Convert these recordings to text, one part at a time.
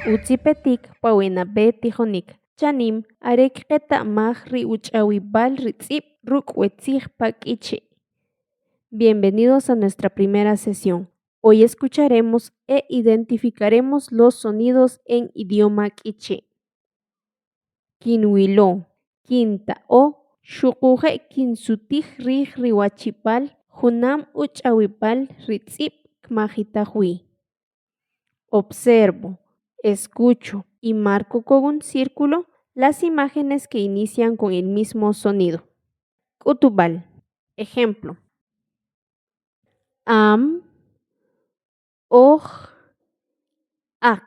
Utzipetik pa we nab'e tijonik chanim are kqeta'maj ri uch'awib'al ri tz'ib' ruk' we tzij pa K'iche'. Bienvenidos a nuestra primera sesión. Hoy escucharemos e identificaremos los sonidos en idioma K'iche'. Kinwilo, kinta'o xuquje' kinsutij rij ri wachib'al junam uch'awib'al ri tz'ib' kmajitaj wi. Observo, escucho y marco con un círculo las imágenes que inician con el mismo sonido. K'utub'al. Ejemplo. Am, oj, aq.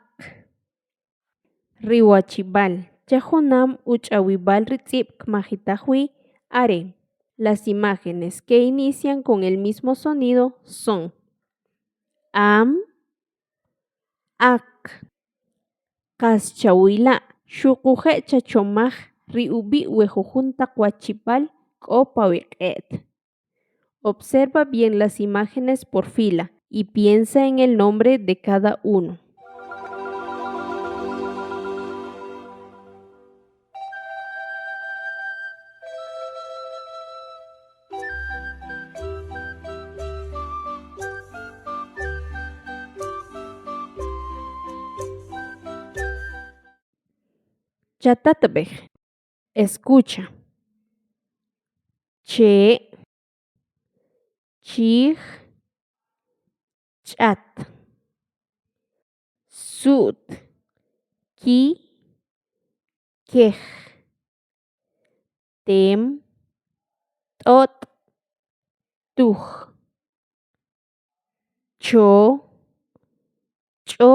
Ri wachib'al che junam uch'awib'al ri tz'ib' kmajitaj wi are. Las imágenes que inician con el mismo sonido son am, aq. Qas chawila' xuquje' chachomaj ri ub'i' we jujun taq wachib'al k'o pa we q'e't. Observa bien las imágenes por fila y piensa en el nombre de cada uno. Chatatab'ej. Escucha. Che, chij, ch'at. Su't, ki, kej. Tem, t'ot, tuj. Cho, ch'o,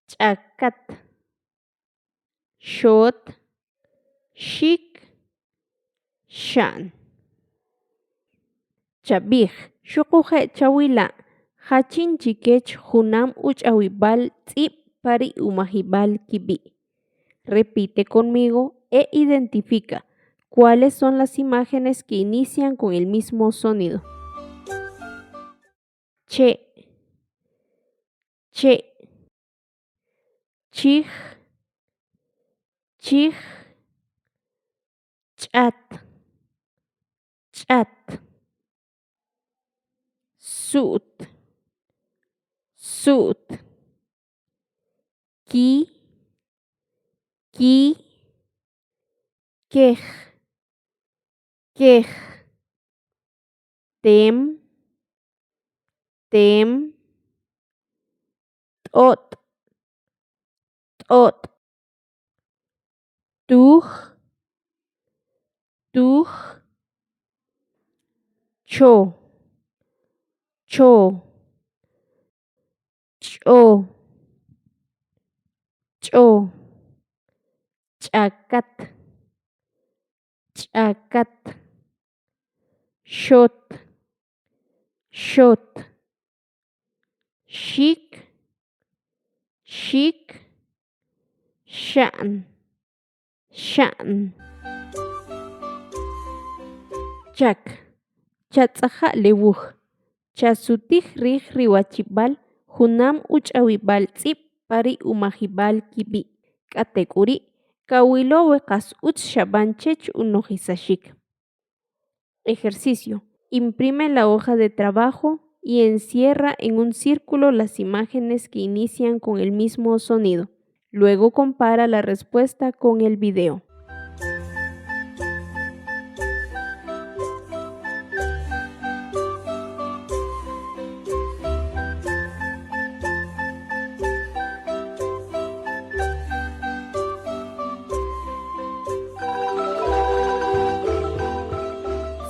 ch'akat. Xot, xik, xa'n. Chab'ij xuquje' chawila' jachin chikech junam uch'awib'al tz'ib' pa ri umajib'al kib'i'. Repite conmigo e identifica cuáles son las imágenes que inician con el mismo sonido. Che, che, chij, chij, ch'at, ch'at. Su't, su't. Ki, ki, kej, kej. Tem, tem. T'ot, t'ot. Tuj, tuj. Cho, cho. Ch'o, ch'o. Ch'akat, ch'akat. Xot, xot. Xik, xik. Xa'n, xa'n. Chak, chatz'aja' le wuj. Chasutij rij ri wachib'al junam uch'awib'al tz'ib' pa ri umajib'al kib'i'. K'atek'uri' kawilo we qas utz xab'an chech unojisaxik. Ejercicio. Imprime la hoja de trabajo y encierra en un círculo las imágenes que inician con el mismo sonido. Luego compara la respuesta con el video.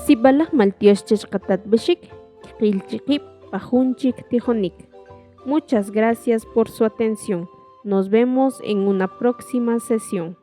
Sib'alaj maltyox chech qatatb'exik, kqil chi qib' pa jun chik tijonik. Muchas gracias por su atención. Nos vemos en una próxima sesión.